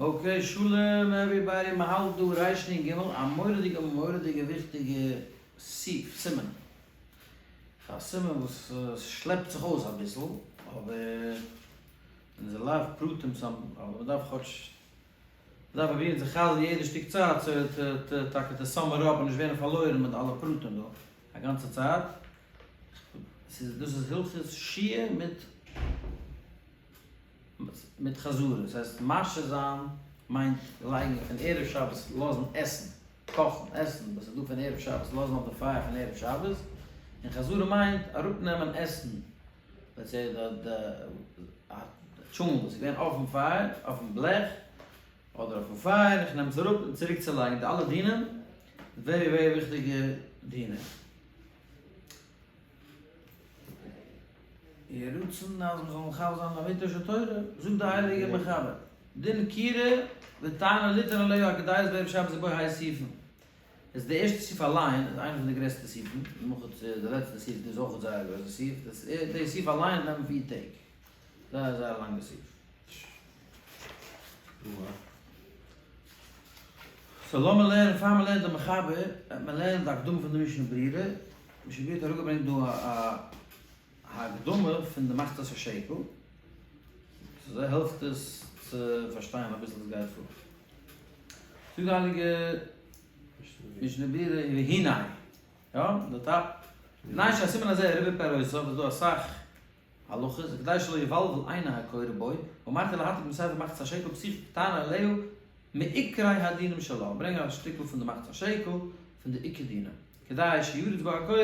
Okay, שלום everybody, מען האלט דא ריש נון גימל, א מורא'דיגע מורא'דיגע וויכטיגע סעיף, סימן. א סימן וואס שלעפט זיך אויס אביסל, אבער און ס'איז לאו פרטים סאם, אבער מען דארף כאטש, מען דארף פרובירן צו חזר'ן יעדע שטיק צייט צו טאקע to sum it up און נישט ווערן פארלוירן מיט אלע פרטים דא א גאנצע צייט. ס'איז דאס איז הלכות שהייה מיט מיט חזרה, דאס הייסט משהה זיין מיינט לייגן פון ערב שבת לאזן עסן, קאכן עסן וואס איז דא פון ערב שבת לאזן אויף די פייער פון ערב שבת, און חזרה מיינט אראפנעמען עסן, let's say די די טשולנט וואס איז געווען אויפן פייער, אויפן בלעך, אדער אויפן פייער, איך נעם עס אראפ און צוריק צו לייגן, די אלע דינים, very very וויכטיגע דינים. יהי רצון אז מ'זאל מחבר זיין לאמיתו של תורה, זאגט דער הייליגער מחבר, דין כירה ותנור ליתן עליה הכדאית בערב שבת ובו ה' סעיפים. איז די ערשטע סעיף אליין איז איינע פון די גרעסטע סעיפים, נאך די לעצטע סעיף איז אויך זייער א גרויסע סעיף, די סעיף אליין נעמט פיר טעג, זייער זייער א לאנגע סעיף. So לאמיר לערנען, פאר מען לערנט די מחבר, וועט מען לערנען די הקדמה פון די משנה ברורה, משנה ברורה האט אראפגעברענגט דא א הקדמה פון די מחצית השקל, אזוי העלפט עס צו פארשטיין אביסל וואס גייט פאר. זאגט די הייליגע משנה ברורה והנה, יא, די top, מפני שהסימן הזה ריבה פירותיו, איז דא אסאך הלכות, וכדי שלא יבלבל עיני הקורא בו, אמרתי להעתיק מספר מחצית השקל פתיחה קטנה עליה מעיקרי הדינים שלה, ברענג א שטיקל פון די מחצית השקל פון די עיקר דינים, כדי שירוץ בו הקורא,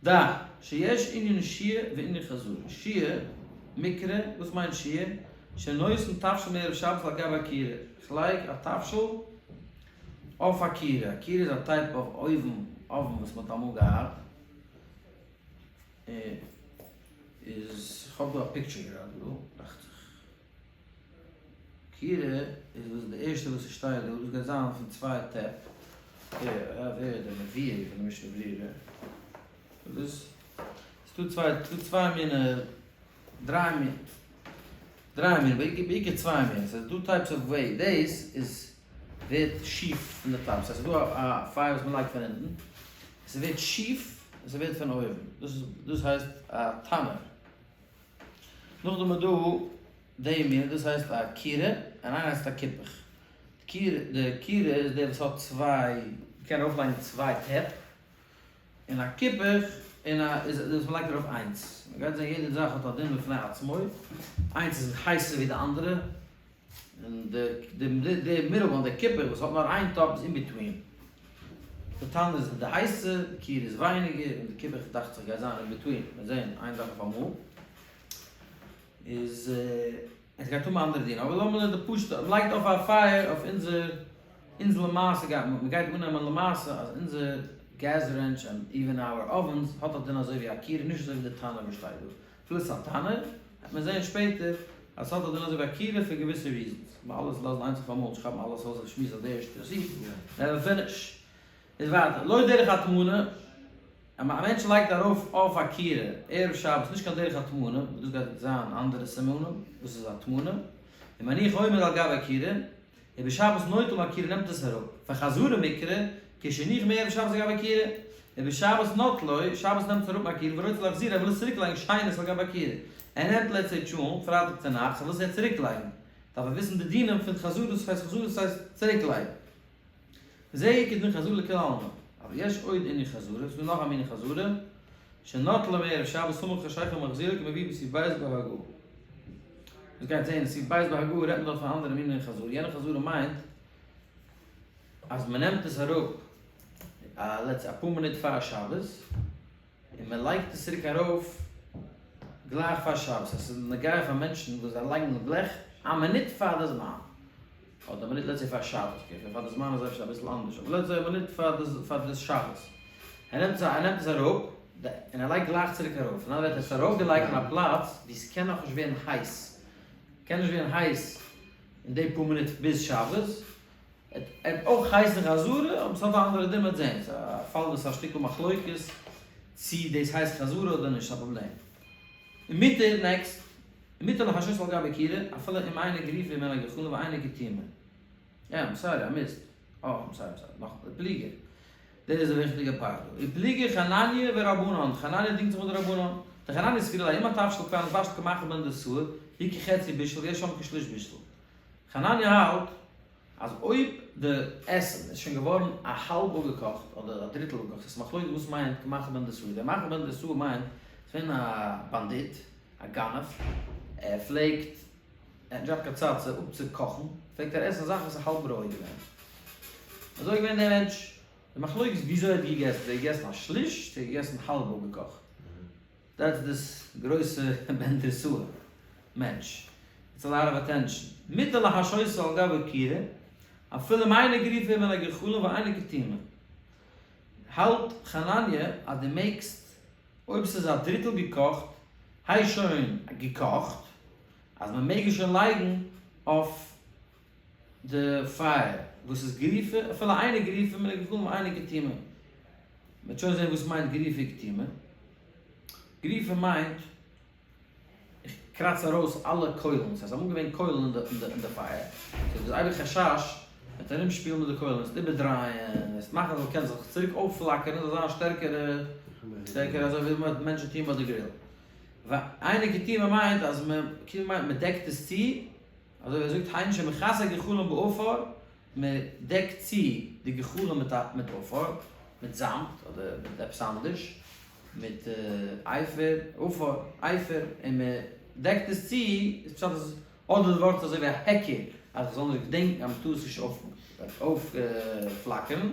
דע שיש ענין שהייה וענין חזרה, שהייה, מקרה, וואס מיינט שהייה? שנותן תבשיל מערב שבת על גבי הכירה, איך לייג א תבשיל אויף א כירה, א כירה איז א type of אויוון, oven וואס מען האט אמאל געהאט, איז כ'האב דא א picture גראדע דא, דאכט זיך. כירה איז וואס די ערשטע וואס ס'שטייט דא, דאס גייט זיין פון צוויי טעפ. ווער איז דער מביא פון די משנה ברורה? דאס ס'דא צוויי, ס'דא צוויי מינע, דריי מינע, דריי מינע, בעיקר צוויי מינע, ס'איז דא types of וועי, דאס איז ווערט שיף פון די top, ס'הייסט ס'איז דא א פייער וואס מ'לייגט פון אונטן, ס'ווערט שיף און ס'ווערט פון אויבן, דאס איז דאס הייסט א תנור. נאכדעם איז דא די מין, דאס הייסט א כירה, און איינער הייסט א כיפוך. די כירה איז די וואס האט צוויי, מ'קען ארויפלייגן צוויי טעפ, און א כיפוך און א איז וואס מ'לייגט ארויף איינס. מ'גייט זען יעדע זאך האט א דין בפני עצמו, איינס איז הייסער ווי די אנדערע, און די די middle one, די כיפוך וואס האט נאר איין טאפ איז in between. די תנור איז די הייסע, די כירה איז ווייניגער, און די כיפוך דאכט זיך גייט זיין in between. מיר זעהן איין זאך אויף אמאל. איז עס גייט האבן א אנדערע דין. אבער לאמיר די פשוטע, מ'לייגט אויף א פייער אויף אונזער אונז למעשה גייט מען, מ'גייט אננעמען למעשה אז אונזער געז רענטש and even our ovens האט א דין אזוי ווי א כירה, נישט אזוי ווי די תנור וואס שטייט דא. אפילו ס'איז א תנור, וועט מען זעהן שפעטער אז ס'האט א דין אזוי ווי א כירה פאר געוויסע reasons. מ'זאל אלעס לאזן איינס אויף אמאל, נישט כאפן אלעס אויס און שמועסן אויף די ערשטע סעיף, never finish. איז ווייטער, לא דרך הטמנה, אז א מענטש לייגט ארויף אויף א כירה ערב שבת נישט קיין דרך הטמנה, וואס דאס גייט זיין אנדערע סימנים וואס איז הטמנה, ומניח עומד על גבי הכירה, ובשבת נוטל מהכירה נעמט עס אראפ, וחזרה מקרא, כשהניח מערב שבת על גבי הכירה, ובשבת נוטלו, שבת נעמט עס אראפ מהכירה ורוצה להחזיר ער וויל עס צוריק לייגן שנית על גבי הכירה, ער נעמט let's say טשולנט פרייטאג צו נאכטס ער וויל עס יעצט צוריק לייגן, דארף ער וויסן די דינים פון חזרה וואס הייסט חזרה וואס הייסט צוריק לייגן. זה עיקר דין חזרה לכולי עלמא, אבל יש עוד ענין חזרה, ס'דא נאך א מין חזרה, שנוטלו מערב שבת סמוך חשיכה ומחזירו כמבואר בסעיף ב' בהגהה. מ'גייט זעהן אין סעיף ב' בהגהה רעדט מען דארט פון אנדערע מיני חזרה, יענע חזרה מיינט אז מ'נעמט עס אראפ א let's say אפאר מינוט פאר שבת, און מען לייגט עס צוריק ארויף גלייך פאר שבת, עס איז נוגע פאר מענטשן וואס זיי לייגן די בלעך א מינוט פאר די זמן, אדער א מינוט let's say פאר שבת, okay פאר די זמן איז אפשר אביסל אנדערש, אבער let's say א מינוט פאר די פאר די שבת, ער נעמט ער נעמט עס אראפ, און ער לייגט גלייך צוריק ארויף, און אזוי ווערט עס ארויפגעלייגט אין א פלאץ ווי עס קען נאכנישט ווערן הייס, קען נישט ווערן הייס אין די פאר מינוט ביז שבת, ער האט אויך הייסן חזרה, אבער ס'האט א אנדערע דין מ'וועט זעהן, ס'איז א פאל וואס איז א שטיקל מחלוקת צי דאס הייסט חזרה אדער נישט, ס'איז א פראבלעם. און מותר, next. ומותר להשהות על גבי כירה, אפילו אם אינה גרופה מן הגחלים ואינה קטומה. יא, I'm sorry, I missed. אה, I'm sorry, I'm sorry. נאך, ופליגי. דאס איז א וויכטיגע part דא. ופליגי חנניה ורבנן, חנניה דינגט זיך מיט די רבנן. דחנניה סבירא ליה, אם התבשיל כבר נתבשל כמאכל בן דרוסאי, הוא כחצי בישול ויש שם כשליש בישול. חנניה האלט אז אויב די עסן איז שוין געווארן א האלב אפגעקאכט אדער א דריטל אפגעקאכט, ס'איז מחלוקת וואס מיינט כמאכל בן דרוסאי. דער מאכל בן דרוסאי מיינט ס'איז געווען א באנדיט, א גנב, ער פלעגט, ער האט נישט געהאט קיין צייט צו אפצוקאכן, פלעגט ער עסן זאכן וואס איז האלב רוי געווען. אזוי איז געווען דער מענטש. די מחלוקת איז וויאזוי ער האט געגעסן, צו ער האט געגעסן א שליש, צו ער האט געגעסן האלב אפגעקאכט. that's דאס גרויסע בן דרוסאי מענטש. It's a lot of attention. מותר להשהותו על גבי כירה, אפילו אם אינה גרופה מן הגחלים ואינה קטומה. האלט חנניה אז דו מעגסט, אויב ס'איז א דריטל געקאכט, הייסט שוין געקאכט, אז מען מעג עס שוין לייגן אויף די פייער וואס איז גרופה, אפילו אינה גרופה מן הגחלים ואינה קטומה. מען וועט שוין זען וואס מיינט גרופה קטומה. גרופה מיינט איך קראץ ארויס אלע קוילן, ס'איז אמאל געווען קוילן אין די פייער, סאו דאס אייביג חשש מיט ארום שפילן מיט די קוילן, עס איבערדרייען, עס מאכן זאל קענען זיך צוריק אויפפלאקערן, זאל זיין שטערקערע, שטערקער אזוי ווי מענטשן טוען ביי די grill. ואינה קטומה מיינט אז מען, קטומה מיינט מען דעקט עס צו, אזוי ווי ער זאגט היינו שמכסה גחלים בעפר, מען דעקט צו די גחלים מיט א מיט עפר, מיט זאמד אדער מיט עפעס אנדערש, מיט אייפער, עפר, אייפער, און מען דעקט עס צו, איז פשט אז אדער די ווארט איז אזוי ווי א היכר אז איך זאל נישט געדענקן אז מען טאר עס נישט אויפפלאקערן,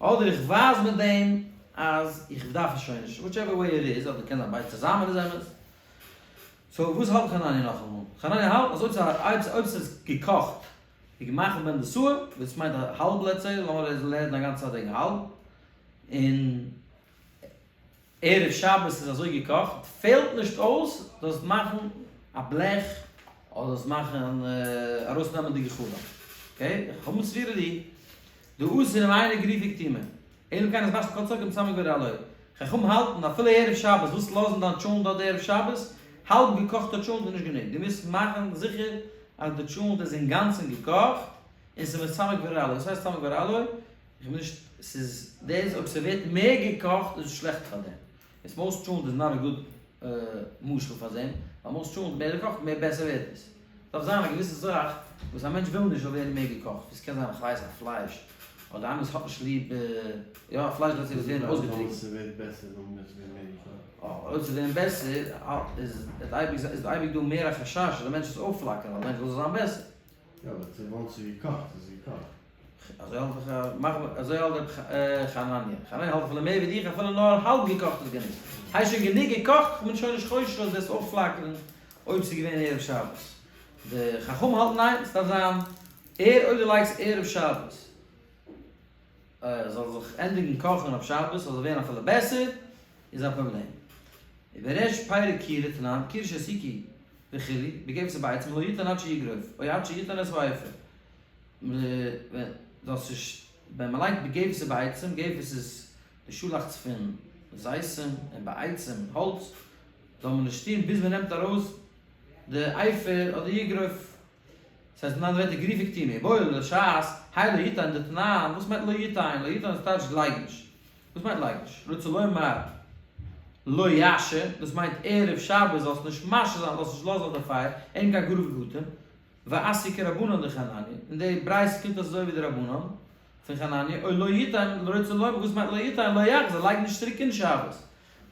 אדער איך ווייז מיט דעם אז איך דארף עס שוין נישט, whichever way it is, אדער קען זיין ביידע צוזאמען איז אמת. So וואס האלט חנניה נאכאמאל? חנניה האלט אז אויב ס'איז געקאכט ווי כמאכל בן דרוסאי, וואס מיינט א האלב let's say, לאמיר לערנען א גאנצע צייט וועגן האלב, און ערב שבת איז אזוי געקאכט, פעלט נישט אויס זאלסט מאכן א בלעך אדער זאלסט מאכן ארויסנעמען די גחלים. Okay? חכמים סבירא להו דאסור אם אינה גרופה וקטומה. אלא אם כן נתבשל כל צרכו ומצמק ורע לו. חכמים האלטן אפילו ערב שבת, ווילסט לאזן דיין טשולנט דארט ערב שבת? האלב געקאכטע טשולנט איז נישט גענוג, דו מוזט מאכן זיכער אז די טשולנט איז אינגאנצן געקאכט און ס'איז מצמק ורע לו. וואס הייסט מצמק ורע לו? איך בין נישט, ס'איז דאס אויב ס'ווערט מער געקאכט איז עס שלעכט פאר דעם. איז most טשולנט איז not a good משל פאר דעם, ווייל most טשולנט מער געקאכט מער בעסער ווערט עס. דארף זיין א געוויסע זאך וואס א מענטש וויל נישט זאל ווערן מער געקאכט, ווי ס'קען זיין איך ווייס א פלייש, אדער איינער וואס האט נישט ליב, יא א פלייש דארף ווערן אויסגעטריקנט. אויב ס'ווערט בעסער זאל מען עס ווערן מער געקאכט. אה, אויב ס'ווערן בעסער איז איז אייביג דא מער א חשש אז די מענטש איז אויפפלאקערן ווייל די מענטש וויל זאל זיין בעסער. יא אבער צו once ס'איז געקאכט איז געקאכט. אזוי האלט איך מאך אזוי האלט ר' חנניה, חנניה האלט אפילו מער ווי דיך אפילו נאר האלב געקאכט איז גענוג, הייסט שוין גענוג געקאכט איך בין שוין נישט חושש אז וועסט אויפפלאקערן אויב ס'איז געווען ערב שבת, די חכמים האלטן ניין ס'דארף זיין ער אויב דו לייגסט ערב שבת זאל זיך ענדיגן קאכן אויף שבת זאל ווערן אפילו בעסער איז א פראבלעם. ובריש פרק כירה תנן כירה שהסיקו וכו' בגבס ובעצים לא יתן עד שיגרוף או עד שיתן את האפר. דאס איז ווען מען לייגט בגבס ובעצים, גבס איז די שאלאכץ פון זיתים און בעצים האלץ, זאל מען נישט טון ביז מען נעמט ארויס די אפר אדער יגרוף, דאס הייסט אין אנדערע ווערטער גרופה וקטומה, איבעיא לש"ס, האי לא יתן דתנן, וואס מיינט לא יתן? לא יתן איז טייטש לייג נישט, וואס מיינט לייג נישט? רוצה לומר לא ישהה, דאס מיינט ערב שבת זאלסט נישט משהה זיין, זאלסט נישט לאזן אויף די פייער, אלא אם כן גרוף וקטום, ואתיא כרבנן דחנניה, און די ברייתא קומט אזוי ווי די רבנן פון חנניה, או לא יתן, רוצה לומר, וואס מיינט לא יתן, לא יחזיר, לייג נישט צוריק אין שבת,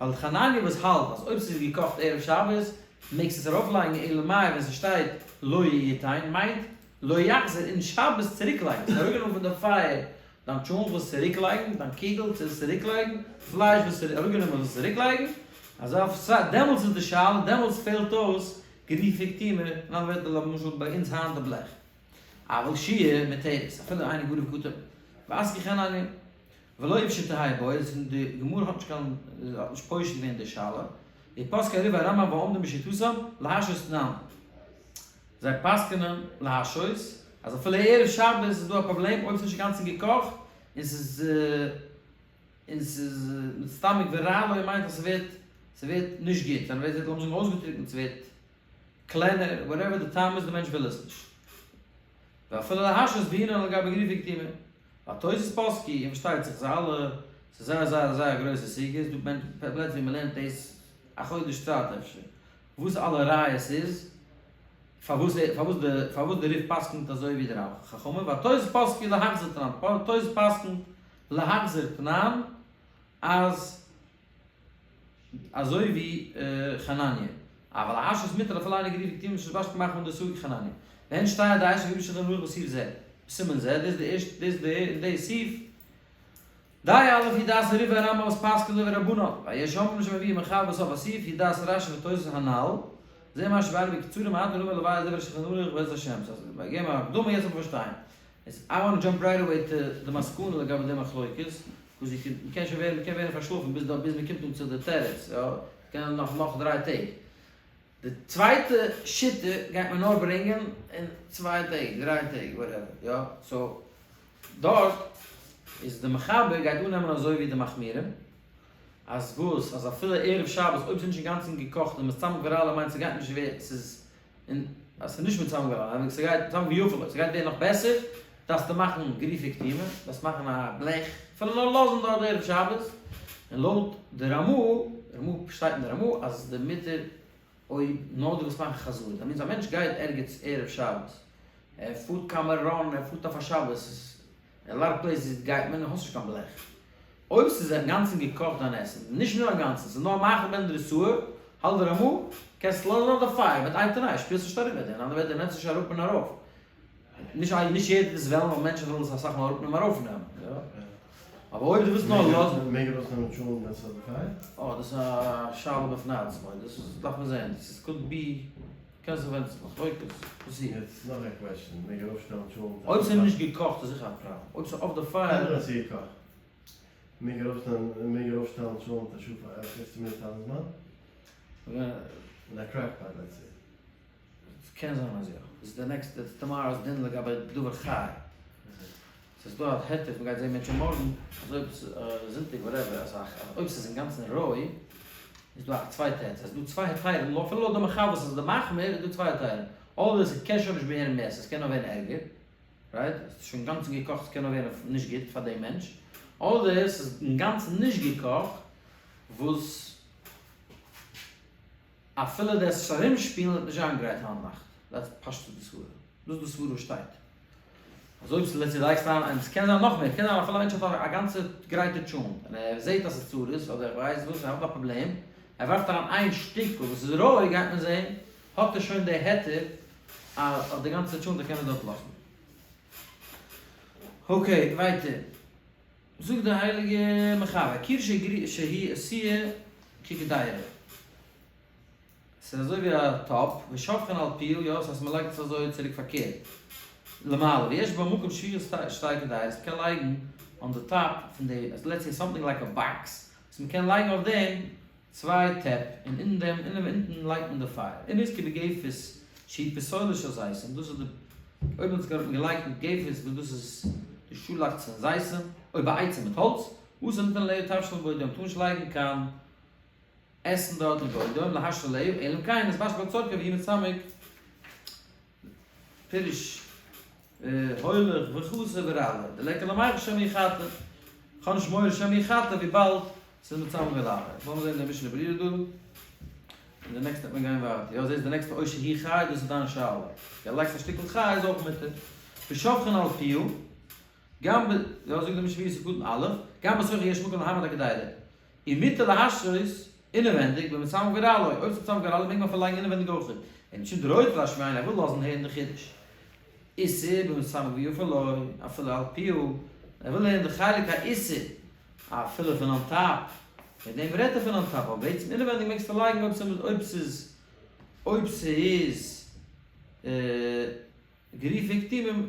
ווייל חנניה וואס האלט אז אויב ס'איז געקאכט ערב שבת מעגסטו עס ארויף לייגן, אלא מאי ווען ס'שטייט לא יתן מיינט לא יחזיר אין שבת צוריק לייגן, ס'איז אראפגענומען פון די פייער דיין טשולנט ווילסט צוריק לייגן, דיין קוגל צו עס צוריק לייגן, פלייש וואס איז אראפגענומען ווילסט צוריק לייגן, אזוי אויף דעמאלטס איז די שאלה, דעמאלטס פעלט אויס גרופה וקטומה, אין אנדערע ווערטער למשל ביי אונז היינט די בלעך. אבל שהייה מותרת, אפילו אינה גרופה וקטומה. ואתיא כחנניה. ולא איפשטא האי בעיא, און די גמרא האט נישט קיין, האט נישט פושט געווען די שאלה. ופסקי הרי"ף והרמב"ם והעומדים בשיטתם, להשהות תנן. זיי פסק'נען להשהות, אז אפילו ערב שבת איז דא א פראבלעם אויב ס'איז נישט אינגאנצן געקאכט, און ס'איז און ס'איז מצטמק ורע לו מיינט אז ס'ווערט ס'ווערט נישט גוט, ווען ווערט לאמיר זאגן אויסגעטריקנט ס'ווערט. קלענער, whatever די טעם איז די מענטש וויל עס נישט. ואפילו להשהות בעינן על גבי גריפה וקטימה. והתוס' פסקו, און פארשטייט זיך זיי אלע, ס'איז זייער זייער זייער גרויסע סוגיא, ס'דא פלעצער ווי מ'לערנט דאס א חודש צייט אפשר, וואס אלע ראיות איז, פארוואס פארוואס די פארוואס די ריף פסק'נט אזוי ווי די חכמים, והתוס' פסקו להחזיר תנן, תוס' פסק'נט להחזיר תנן אז אזוי ווי חנניה, אבל להשהות מותר אפילו אינו גרופה וקטומה משום שנתבשל כמאכל הנדרסאי כחנניה. והן שתי הדעות שהביאו בשולחן ערוך בסעיף זה, בסימן זה, דאס איז די ערשטע, דאס איז די אין די סעיף, דעה א' היא דעת הרי"ף והרמב"ם וואס פסק'ן אזוי ווי רבנן, ויש אומרים שמביאו מחבר בסוף הסעיף היא דעת רש"י ותוס' הנ"ל, זה מה שבאנו בקיצור מעט ונאמר לבאר דברי שולחן ערוך בעזרת השם, ס'הייסט מיר געבן א הקדמה יעצט זאל מען פארשטיין. איז I want to jump right away to די מסקנא לגבי די מחלוקת, וואס איך מ'קען שוין ווערן מ'קען ווערן פארשלאפן ביז דא ביז מ'קומט אן צו די תירוץ, יא, קען נאך נאך 3 טעג. די צווייטע שיטה גייט מען נאר ברענגען אין 2 טעג, 3 טעג, whatever, יא, so דארט איז די מחבר גייט אננעמען אזוי ווי די מחמירים, אז וואס, אז אפילו ערב שבת אויב ס'איז נישט אינגאנצן געקאכט און מצמק ורע מיינט ס'גייט נישט ווערן, ס'איז און אז ס'איז נישט מצמק ורע, ס'גייט מצמק ויפה לו, ס'גייט ווערן נאך בעסער, דארפסטו מאכן גרופה וקטומה, דארפסט מאכן א בלעך, אפילו נאר לאזן דארט ערב שבת, און לויט די רמ"א, רמ"א שטייט אין די רמ"א אז די מותר אויב נאר דו ווילסט מאכן חזרה, דאס מיינט א מענטש גייט ערגעץ ערב שבת, ער פארט קיין מירון, ער פארט אויף א שבת, אין a lot of places גייט מען און האסט נישט קיין בלעך. אויב ס'איז אינגאנצן געקאכט דיין עסן, נישט נאר אינגאנצן, ס'איז נאר מאכל בן דרוסאי, האלט די רמ"א, קענסט לאזן אויף די פייער מיט איין תנאי, שפילסט נישט ארום מיט דעם, אין אנדערע ווערטער נעמסט נישט אראפ און ארויף. נישט נישט יעדער וועט עס וועלן, ווייל מענטשן ווילן עס אסאך מאל אראפנעמען ארויפנעמען, יא. אבער אויב דו ווילסט נאר לאזן. מעג ער ארויסנעמען טשולענט ווען ס'איז אויף די פייער? אה, דאס איז א שאלה בפני עצמו, דאס איז דארף מען זען, דאס איז could be, קען זיך ווען ס'איז מחלוקת, וואס איז? יעצט נאך א question, מעג ער אויפשטעלן טשולענט? אויב ס'איז נישט געקאכט איז זיכער א פראבלעם, אויב ס'איז אויף די פייער. קיינער האט עס געקאכט. מעג ער אויפשטעלן מעג ער אויפשטעלן טשולענט א שעה פאר 15 מינוט פארן זמן? אין א crock pot let's say. ס'קען זיין אז יא. דאס איז די next ע tomorrow's דין לגבי דבר חי. ס'איז דא א היתר, מ'גייט זעהן מענטשן מארגן, אז אויב זונטאג whatever, אז אויב ס'איז אינגאנצן רוי, איז דא א צווייטע היתר. ס'איז דא צוויי היתרים, אפילו לויט די מחבר וואס איז די מחמיר, איז דא צוויי היתרים. אדער ס'קען שוין נישט ווערן מער, ס'קען נאר ווערן ערגער, right? ס'איז שוין אינגאנצן געקאכט, ס'קען נאר ווערן נישט גוט פאר דעם מענטש. אדער ס'איז אינגאנצן נישט געקאכט, וואס אפילו דאס ארומשפילן וועט נישט זיין גרייט היינט נאכט. that's פשטות די סברה. דאס איז די סברה וואס שטייט. אז אויב ס'לעצט דו לייגסט אריין, און ס'קען זיין נאך מער, קען זיין אפילו א מענטש האט א גאנצע גרייטע טשולנט, און ער זעט אז ס'איז צרות, אדער איך ווייס וואס, ער האט א פראבלעם, ער ווארפט אריין איין שטיקל וואס איז רוי, גייט מען זען, האט ער שוין די היתר אז די גאנצע טשולנט ער קען עס דארט לאזן. okay, ווייטער. זאגט די הייליגע מחבר, כיור שהיא עשויה כקדירה. ס'איז אזוי ווי א טאפ, ושופכין על פיה, יא, ס'הייסט מ'לייגט עס אזוי צוריק פארקערט, למעלה, ויש בה מקום שפיכת שתי קדירות, מ'קען לייגן on די top פון די, let's say something like a box, וואס מ'קען לייגן אויף דעם צוויי טעפ, און אין דעם, אינעם אונטן לייגט מען די פייער. אם השכיר בגפת שהיא פסולת של זיתים, דאס איז די, אויב מ'האט עס געלייגט מיט גפת וואס דאס איז די שאלאכץ פון זיתים, או בעצים מיט האלץ, אסור ליתן עליה תבשיל מבעוד יום, טאר נישט לייגן קיין עסן דארט מבעוד יום להשרות עליה, אלא אם כן נתבשל לצרכו והוא מצמק פירוש הולך וחסר ורע לו, דליכא למיחש שמא יחתה, כ'האב נישט מורא שמא יחתה וויבאלד ס'איז מצמק ורע לו. לאמיר זען די משנה ברורה דא, און די next ע וועט מען גיין ווייטער. יא זעסט די next ע או שהוא חי, דאס איז דיין שאלה. יא לייגסט א שטיקל חי איז אויך מותר. ושופכין על פיה, גם ב, יא זאגט די משנה ברורה סעיף קטן א', גם בתוכה יש מקום להעמיד הקדירה. און מותר להשרות אינעווענדיג במצמק ורע לו, אויב ס'איז מצמק ורע לו מעג מען אפילו לייגן אינעווענדיג אויך, און משום דרועט להשמיענו ער וויל לאזן הערן די חידוש. איסור במצמק ויפה לו, אפילו על פיה, ער וויל הערן די חלק האיסור אפילו פון on top, מיט דעם רעדט ער פון on top, אבער בעצם אינעווענדיג מעגסטו לייגן אויב ס'איז אויב ס'איז גרופה וקטומה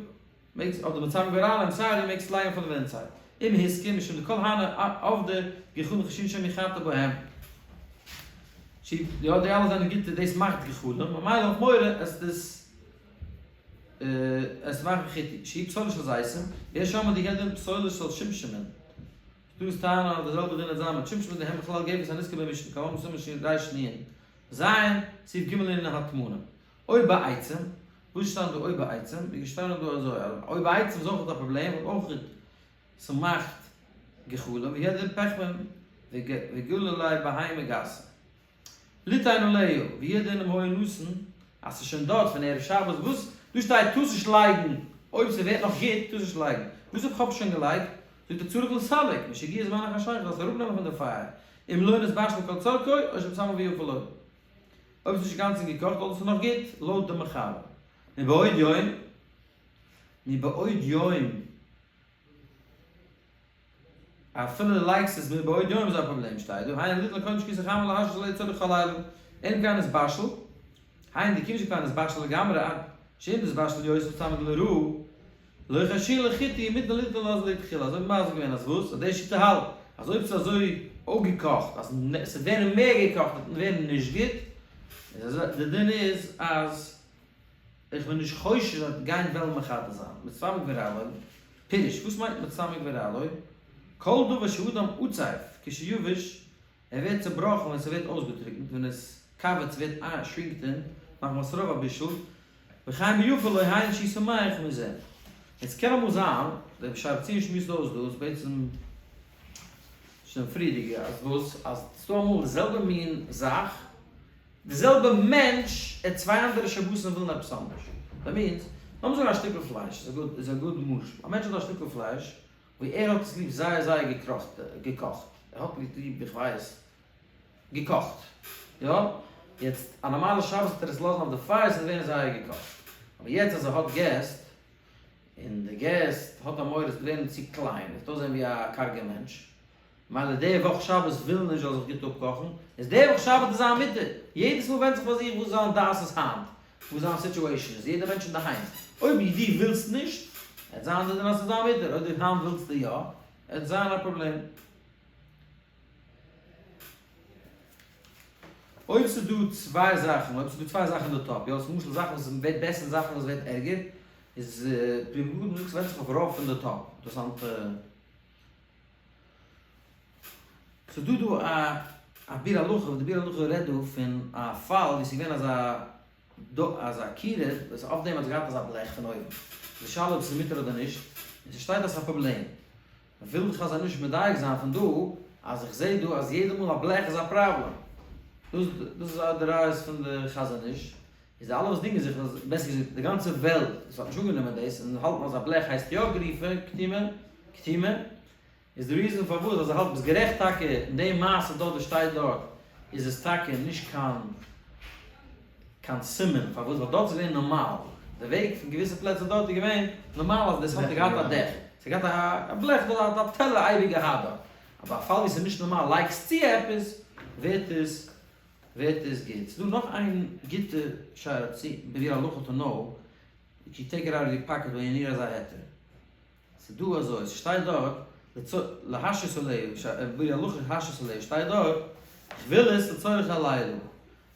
מעגסט אדער מצמק ורע לו I'm sorry מעגסט לייגן פון די inside. אם הסכים משום דכל הני עבדי גחלים חוששין שמא יחתה בהם. יא די אלע זענען גוטע דאס מאכט גחלים ממילא האב איך מורא עס דאס עס מאכן חיטוי שהיא פסולת של זיתים ויש אומרים דהוא הדין פסולת של שומשמין. דא איז טענה אז די זעלבע דין וועט זיין מיט שומשמין דהם בכלל גפת הנזכר במשנה כאמור בסימן שרנ ז סעיף ג' לענין הטמנה. או בעצים, וואס שטאנט דא או בעצים? איז געשטאנען דא אזוי, או בעצים איז אויך א פראבלעם, אויך ס'מאכט גחלים, והוא הדין פחמין וגללי בהמה גסה. ליתן עליה, והוא הדין אם היה נתון, אז ס'איז שוין דארט פון ערב שבת, וואס? דא שטייט טארסט נישט לייגן, אויב ס'ווערט נאך גוט טארסט נישט לייגן, וואס אויב כ'האב שוין געלייגט? זאגט ער צריך לסלק, משיגיע זמן החשיכה זאלסט אראפנעמען פון די פייער, אם לא נתבשל כל צרכו, או שבצמא ויפה לו. אויב ס'איז נישט אינגאנצן געקאכט אדער ס'איז נאך גוט, לויט די מחבר. מבעוד יום, מבעוד יום. אפילו די לייגסט עס מבעוד יום איז א פראבלעם שטייט דא היינו ליתן קודם שקיעת החמה להשרות עליה צורך הלילה אלא אם כן נתבשל היינו דכיון שכבר נתבשל לגמרי עד שאם נתבשל יותר וצמק לרעה לא חיישינן לחיטוי מותר ליתן אז לכתחילה אזוי האט מען מסביר געווען אז וואס אז די שיטה האלט אז אויב ס'איז אזוי אפגעקאכט אז ס'וועט ווערן מער געקאכט וועט ווערן נישט גוט איז אזוי די דין איז אז איך בין נישט חושש אז גיין וועלן מחדש זיין מצטמק ורע לו, פירוש, וואס מיינט מצטמק ורע לו? כל דבר שאדם עצב כשיבש, ער ווערט צובראכן ווען ס'ווערט אויסגעטרוקנט, ווען עס קאווערט ס'ווערט איין שרינקט אין, מחמת רוב הבישול, וכן ביפה לו היינו שהוא שמח מזה. יעצט קען אמאל זיין, דער שער ציון שמועסט אויס דא, איז בעצם שוין פריערדיגע, אז וואס? אז ס'דא אמאל די זעלבע מין זאך, די זעלבע מענטש ער צוויי אנדערע שבתים ווילן עפעס אנדערש. That means, לאמיר זאגן א שטיקל פלייש איז א good איז א good משל. א מענטש האט א שטיקל פלייש ווי ער האט עס ליב זייער זייער געקראכט געקאכט. ער האט ליב איך ווייס געקאכט. יא? יעצט א נארמאלע שבת וועט ער עס לאזן אויף די פייער ס'וועט ווערן זייער געקאכט. אבער יעצט אז ער האט געסט און די געסט האט א מורא עס וועט ווערן צו קליין עס וועט אויסזען ווי א קארגע מענטש. מילא די וואך שבת וויל נישט זאל זיך גוט אפקאכן, איז די וואך שבת איז זיין מותר, יעדעס מאל ווענדט זיך ביי זיך וואס זיין דעת איז היינט, וואס זיין situation איז, יעדער מענטש אינדערהיים, אויב דו ווילסט נישט, עט זיין די דין אז ס'איז זיין מותר, אויב דו היינט ווילסטו יא, עט זיין א פראבלעם. אויב ס'איז דא צוויי זאכן, אויב ס'איז דא צוויי זאכן אין די טאפ, יא, למשל זאכן וואס ווערט בעסער און זאכן וואס ווערט ערגער, איז פרי מגדים זאגט ס'ווענדט זיך אויף רוב פון די טאפ, אינטערעסאנטע. ס'איז דא דא א א ביאור הלכה וואס די ביאור הלכה רעדט דא פון א פאל ווי ס'איז געווען אזא אזא כירה וואס אויף דעם האט זיך געהאט אזא בלעך פון אויבן, איז די שאלה אויב ס'איז מותר אדער נישט, און ס'שטייט אז ס'איז א פראבלעם. וויל די חזון איש מדייק זיין פון דא אז איך זעה דא אז יעדע מאל א בלעך איז א פראבלעם. דאס דאס איז די ראיות פון די חזון איש. איז די אלע וואס דינגען זיך אז בעסער געזאגט די גאנצע וועלט וואס האט נישט אנגענומען דאס און האלטן אז א בלעך הייסט יא גריפה קטימה קטימה איז די reason פארוואס אז ער האלט ביסט גערעכט טאקע אין די מעשה דארט וואס שטייט דארט איז עס טאקע נישט קיין קיין סימן פארוואס ווייל דארט איז געווען נארמאל די וועג פון געוויסע פלעצער דארט איז געווען נארמאל אז דאס האט געהאט א דעך ס'האט געהאט א בלעך דארט האט א טעלער אייביג געהאט דארט אבער א פאל ווי ס'איז נישט נארמאל לייגסט צו עפעס ווערט עס ווערט עס גוט. ס'דא נאך איין גוטע שאלה צו ביאור הלכה to know if you take it out of your pocket ווען you need אזא היתר. ס'דא אזוי, ס'שטייט דארט להשרות עליה, ביאור הלכה להשרות עליה שטייט דארט כ'וויל עס לצורך הלילה.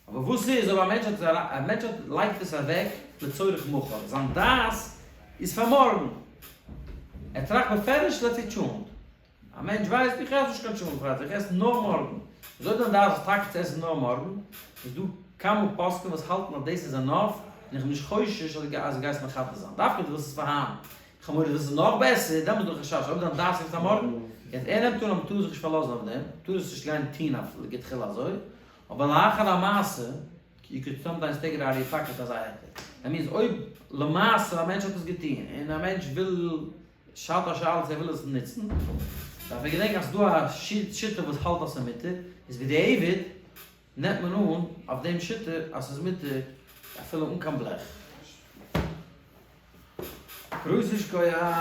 אבער וואס איז אויב א מענטש האט א מענטש האט לייגט עס אוועק לצורך מחר, זיין דעת איז פאר מארגן. ער טראכט בפירוש let's say טשולנט. א מענטש ווייסט איך עס נישט קיין טשולנט פרייטאג, איך עס נאר מארגן. איז אויב דיין דעת איז טאקע צו עסן נאר מארגן, איז דא כמה פוסקים וואס האלטן אז דאס איז enough, און איך בין נישט חושש אז דו גייסט מחדש זיין. דווקא דו ווילסט עס פאר היינט. איך האב מורא דו ווילסט עס נאך בעסער, דעמאלטס איז דא חשש. אויב דיין דעת איז פאר מארגן, יעצט ער נעמט אן אז מ'טאר זיך נישט פארלאזן אויף דעם, מ'טאר עס נישט גיין טון אויף לכתחילה אזוי, אבער לאחר המעשה, you could sometimes take it out of your pocket אזא היתר. That means אויב למעשה א מענטש האט עס געטון, און א מענטש וויל שאלת א שאלה צו ער וויל עס נוצן, דארף ער געדענקען אז ס'איז דא א שיטה וואס האלט אז ס'איז מותר, איז בדיעבד נעמט מען אן אויף דעם שיטה אז ס'איז מותר אפילו אן קיין בלעך. גרויסע שכוח!